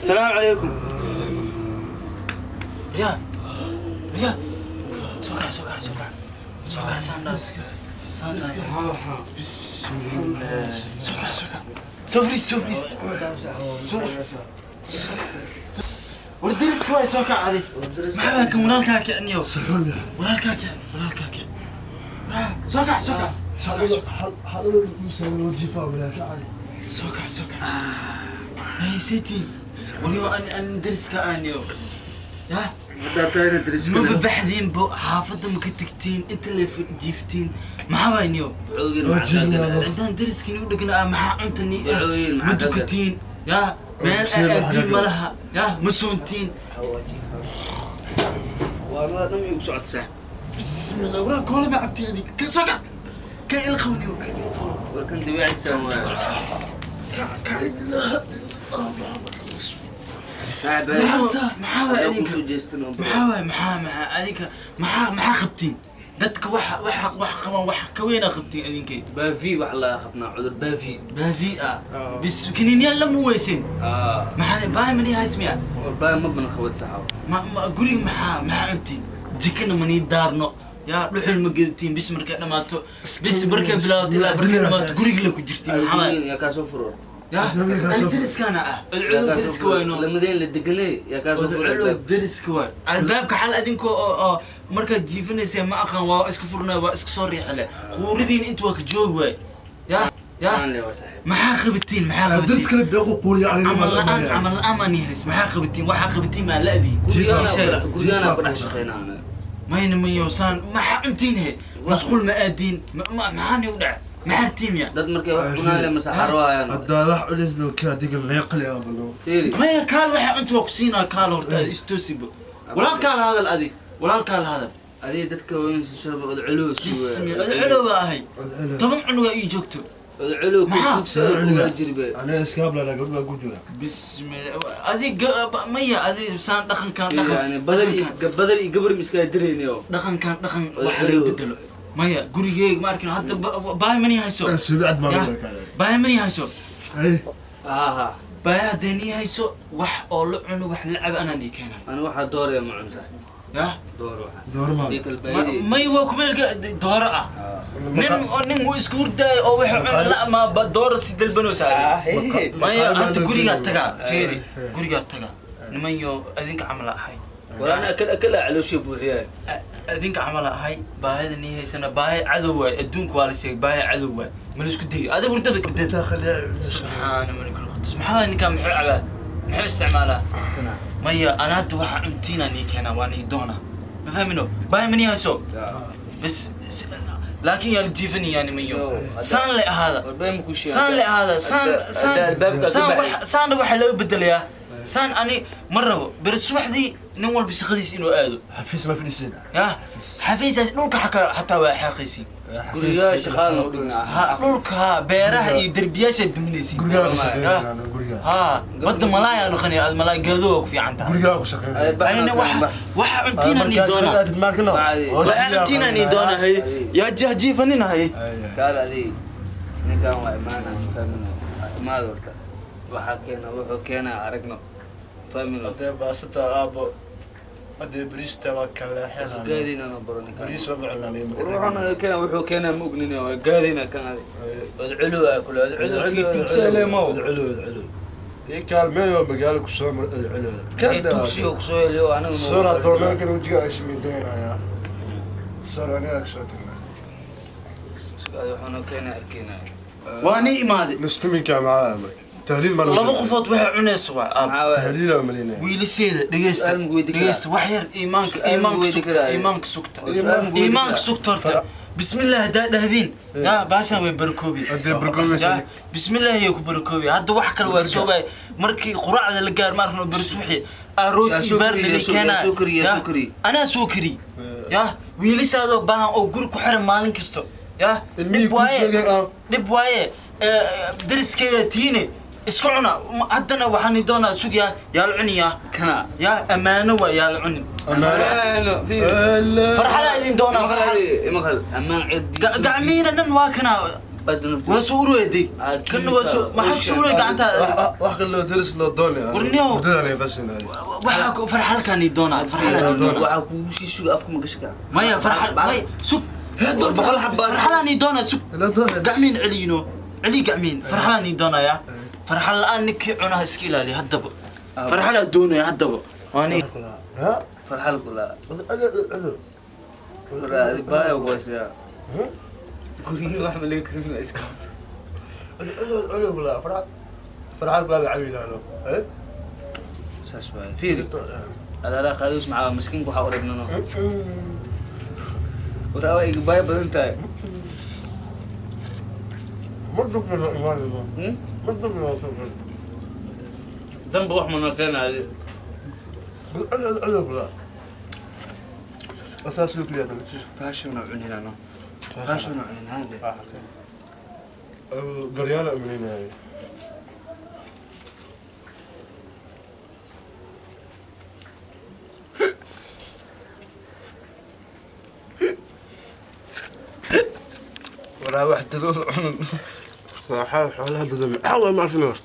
Salaamu calaykum. Ya ya, soo kac, soo kac, soo kac, soo kac. Saan dhaaf, saan dhaaf. Bismillah, soo kac, soo kac, soo fariis, soo fariis, soo. War deriska waay, soo kac adi. Maxaa baa kan? Walaalkaa kicniyo, walaalkaa kic, walaalkaa kic. Soo kac, soo kac, soo kac, soo kac. Soo kac, soo kac. Hey, setiin waryo, an deriska aaniyo ya. Ma babaxdiin bo? Xaafadda ma ka tegtiin? Inta la jiiftiin maxaa waay niyo? Cindaan deriskini u dhegna ah, maxaa cuntani? Ma dukatiin ya? Meel aadiin ma laha ya? Ma soontiin? Waa dhan igu socota, saaxib. Bismillah, waraa koolada cabtay adig. Ka soo kac, ka ilqawniyo, ka ilqaw. Warkan dabeecadsan waay. Ka ka. Saaxib. Maxaa waay adinka? Kusoo jeestan oo. Maxaa waay? Maxaa adinka? Maxaa qabtiin? Dadka waxa wax qabaan wax ka weynaa qabtiin adinkay. Baafi wax laga qabnaa, cudur baafi. Baafi ah bis kiniinyaal lama weysin. Maxaa baahi mani haysmiya? War baahi ma bana qabad, saxaab. Ma guriga maxaa cuntiin? Jikana manii daarno yaa? Dhuxul ma gedatiin? Bis markay dhamaato, bis markay bilaabato ilaa markay dhamaato guriga la ku jirtiin. Maxaa waay? Yaa kaa soo furo? Ya ani deriskaana ah, cudcudo deriska wayno. Lamadeen la deganay, yaa kaa soo furo? Cudcudo deriska waay. Albaabka xal adinka oo markaad jiifanaysa ma aqaan, waa iska furnay, waa iska soo riixale. Quuridiin inta waa ka joogi waay ya ya. Saan le waa, saaxiib. Maxaa qabatiin? Maxaa qabatiin? Camal la'aan, camal la'aan maan yahays. Maxaa qabatiin? Waxaa qabatiin maa la'diin? Guryaana ku dhex shaqeynaa anaga. Mayna mayo saan. Maxaa cuntiin he? Masquul ma aadiin? Maxaa ni u dhaca? Maxaa artiin ya? Dad markay wax cunaan le masaxaro hayaan. Haddaa wax culisno ka adiga leeqli abalo. Fiiri. Maya, kaal, waxaa cunta waa ku siinaa. Kaal horta adi istoosibo. Walaalkaa la hadal adi, walaalkaa la hadal. Adiga dadka waaweyn soo odculow. Bismi odculow baa ahay. 10 cunugaa ii joogto. Odculow. Maxaa? Kuugsa jirbe. Aniga iskaabla gabdhaha ku jira. Bismi adi maya adi saan dhaqankan dhaqan Yani badal iyo badal iyo gabar miskaa diraynayo. Dhaqankan dhaqan wax laga bedelo. Maya, gurigeyga ma arkin hadda baahi mani hayso. Subicad baa Ya. kale. Baahi mani hayso. Ay. Ha ha. Baahi haddee nii hayso, wax oo la cuno, wax la cabo anaa nii keenay. Ani waxaa dooraya ma cunta. Ya. Door waxa. Doorma. Dii kale baayidi. May waa kumeelka dooro ah. Nin oo nin wuu isku hurdaayo oo waxa cun la ma dooro si dalbanoosa adi. Maya, hadda gurigaa tagaa, feeri, gurigaa tagaa. Nimanyo, adinka camal ahay. Walaana akal akal calooshii buuxiyaa. Adinka camal ahay. Baahida nii haysana baahi cadow waay. Adduunka waa la sheegay, baahi cadow waay. Ma la isku dayo adiga hurdada, hurdada. Inta khaliya. Subxaana malik alqudus. Maxaa ninkaa? Muxuu cabaa? Muxuu isticmaalaa? Maya, ana hadda waxaa cuntiinaa nii keenaa, waa nii doonaa. Ma fahmino? Baahi manii hayso bas laakiin yaa la jiifanayaa nimanyo. Saan le ahaada, saan le ahaada, saan saan saan. Wax saanna waxaa loo bedelayaa saan. Ani ma rabo beri subaxdii nin walba shaqadiis inuu aado. Xafiis ma fadhiisin. Ya xafiisaas dhulka xakaa xataa waa xaaqaysiin. Gurigaa shaqaalna u dhignaa. Ha, dhulka ha, beeraha iyo derbiyaashaad duminaysiin. Gurigaa ku shaqeynaa, gurigaa. Ha, badda malaayaa noqonaya aad. Malaay gaadoo waa ku fiican tahay. Gurigaa ku shaqeynaa. Ayna waxa cuntiina nii doona, waxa cuntiina nii doona. Haye, yaa jiifanina, haye. Kaal adig, ninkan waa imaana, fahmino? Imaad horta waxaa keena, wuxuu keenaa aragno, fahmino? Hadee baasata aabo, hadee bariista waa kaleexena. Gaadina no baro ninkan. Bariis ma cunaan. Ruuxana keena, wuxuu keenaa ma ognin. Waa gaadina kan adig odculu aa kule odculu kii tugsaleemo. Odculu, odculu ii kaalmeeyo, magaalo kusoo mar odculu. Tugsiyo kusoo heliyo aniga. Sora doonaan wajiga ay shimideynaya. Sora aniga kusoo tagnaa. Wuxuuna keenaa arkeenaya. Waa nii imaaday. Nustuminka macaa tahliil ma Laba qofood waxay cunaysa waa aab. Maxaa waay? Tahliil oo malinaya. Wiilasheeda dhegeysta. Su'aal ma weydiin karaa? Dhegeysta wax yar. Iimaanka, Su'aal ma iimaanka weydiin sugta. karaa? Iimaanka sugta. Su'aal ma weydiin Iimaanka karaa? sugta horta. Bismillah haddaa dhahdiin yaa baashaan way barakoobi. Haddee barakoobaysa. Yaa, bismillah yay ku barakoobi. Hadda wax kale waa soogay markii quraacda la gaar ma arkno beri subaxii aa Yaa rooti soo baarna kariye, la yaa soo- keenaa. yaa soo kariye, yaa Yaa, soo kariye. Anaa soo kariye yaa wiilashaadoo baahan oo guri ku xiran maalin kasto yaa. Ilmihii Dhib ku waaye. sheegay ah. Dhib waaye. Deriskeeda tiine iska cuna. Haddana waxaan doonaa sugyaa yaa la cuniyaa. Kana. Yaa ammaano waa yaa la cunin. Amaano fiir. Farxadaa idin doonaa, farxad. Maqal, ammaan cid. Gacmihiina dhan waa kanaa. Xabadda nafta. Waa soo urweeday. Kanna waa soo, maxaa ku soo urwey gacantaada? Wax kale loo daris loo doonaya. Warniyow. Hurdadaan ay qasinaya. Waxaa ku farxalkaan ii doonaa, farxalaan ii doonaa. Waxaa kugu sii suga, afka ma gashi karaa. Maya, farxal maya, sug. 100 xabaa. Farxalaan ii doonaa, sug. La doonaya. Gacmiin celiyino, celi gacmiin. Farxalaan ii doonayaa. Farxal la'aan ninkii cunaha iska ilaaliya haddaba. Farxalaa doonaya haddaba. Waani. Ha? Farxal kula. Alo alo. Waraa baaya goosaya. Guriga wax ma laga karin iska. Alo alo kula farxad. Farxad baa cawilaano. Eh? Saas waay. Fiiri. Adala qaadus maca miskiinka waxaa u dhignano. Waraa waa iga baaya badan tahay. Ma dubna imaanayno. Ma dubna soo. Danba wax ma noo keenaayo. Alo alo kula. Asaas loo kaliya. Fashion oo cuninaano. Fashion oo cuninaano. Garyaala umaleynaya. Waraa wax dadool cunan. صراحة xoolaha dadame xawa ma arfin horta.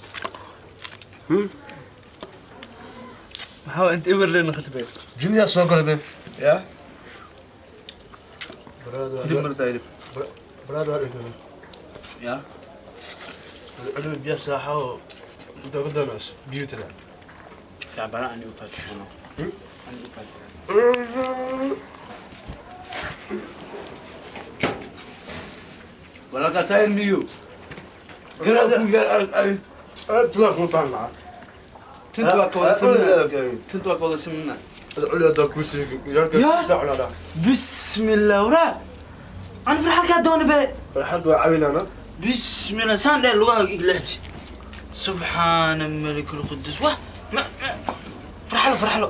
Maxaa waa inta eber leen khatbay. Junior soo galay be. Ya? Brada. Hilib martaa hilib. Brada waa. Ya? Culu biyo saaxa oo inta ku doonays biyo tira. Shacbana ani u faatixano. Ani u faatixano. Walaalkaa taayir miyo. Garaa ku gaar arag ay. Tla ku taana. Tinta waa ka wada simina. Tinta waa ka wada simina. Culu hada ku sheegi. Yarka dacna. Bismillah waraa. Ani farxalkaa doona be. Farxad waa cawilaana. Bismillah saan dheer lugaha igleexji. Subxaana malik alqudus. Wah ma farxalo farxalo.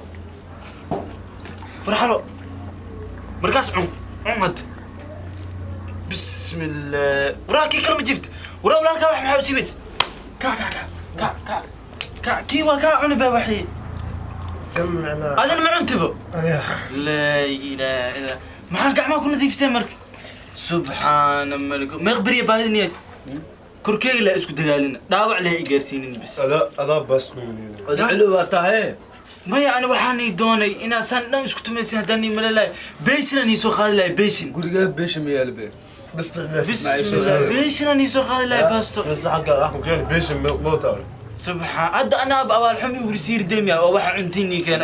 Farxalo. Markaas cun cun hadda. Bismillah. Waraa kii kale ma jift. Waraa walaalkaa wax maxaa u siibays? Kac kac kac kac kac kac kii waa kaa cuni baa waxii. Kam macnaa. Adina ma cuntibo. Laa ilaaha illa. Maxaa gacmaha ku nadiifisay marka? Subxaana malik. Meeq beriya baahidinays. Korkeyga laa isku dagaalina. Dhaawac leh i gaarsiinin bis. Adaa adaa bas weyn. Oda culu waa tahay. Maya ani waxaan ii doonay inaa saan dhan isku tumaysin haddaan ii male lahay. Beysin aan ii soo qaadi lahay beysin. Guriga beesha ma yaal be. Bas Bismillah beysin aan ii soo qaadi lahay baasto. Bas xagga ah ku keen beesha ma taal. Subxaan hadda anaa abaal xum igu risiir deemiya oo waxa cuntiin ii keen.